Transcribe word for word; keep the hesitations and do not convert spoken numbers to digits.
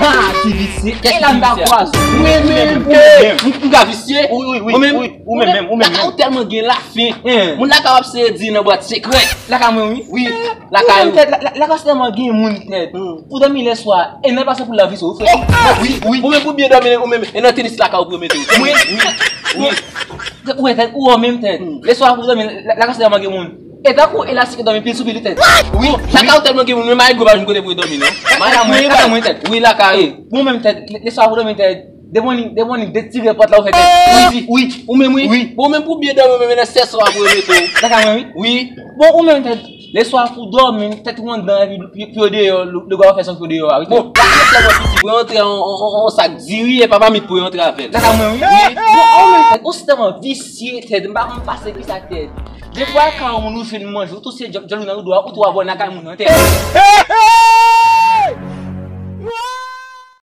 Ah, ti visye. Kès ki visye? Mwen menm. Ou menm. M ka visye? Wi, wi, wi. Ou menm? Wi, ou menm, menm, ou menm, menm. Ou tèlman gen lafen. Moun la kapab seye di nan bwat sekrè. Lakay mwen, wi. Wi. Lakay ou. Lakay ou tèlman gen moun tèt. Pou dòmi lè swa. E nan pase pou lavi sou. Wi, wi. Ou menm pou byen dòmi, ou menm. E nan tenis lakay ou pou yo mete ou. Wi, wi. Ou wè tèt, ou wè menm tèt. Lè swa pou dòmi, lakay ou tèlman gen moun. E tankou elastik dòmi pil sou pil tèt. Wi, lakay ou tèlman gen moun, men mayi gwo pa jwenn kote pou yo dòmi, non. Lakay mwen, lakay mwen tèt. Wi, lakay ou. Bon, menm tèt, lè swa pou dòmi tèt. Depi w annik, depi w annik detire pòt la, ou fè tèt. Wi, wi, ou menm, wi. Wi. Bon, ou menm pou byen dòmi, ou menm nan sèso a pou yo mete ou. Lakay mwen, wi. Wi. Bon, ou menm tèt, lè swa pou dòmi, tèt ou anndan, epi pye, pye w deyò, lè, lè w ap fè sa pye w deyò a, wi. Bon, tèlman piti, pou yo antre an, an, an, an sak diri, e pa mamit pou yo antre avè l. Lakay mwen, wi. Wi. Bon, ou menm tèt, ou si tèlman visye, tèt, m pa konn pase ki sa tèt. Defwa, kan yon moun ou fin manje, ou tou se djòl, djòl ou nan dodò a, ou tou abòne nan kay moun nan, tèt.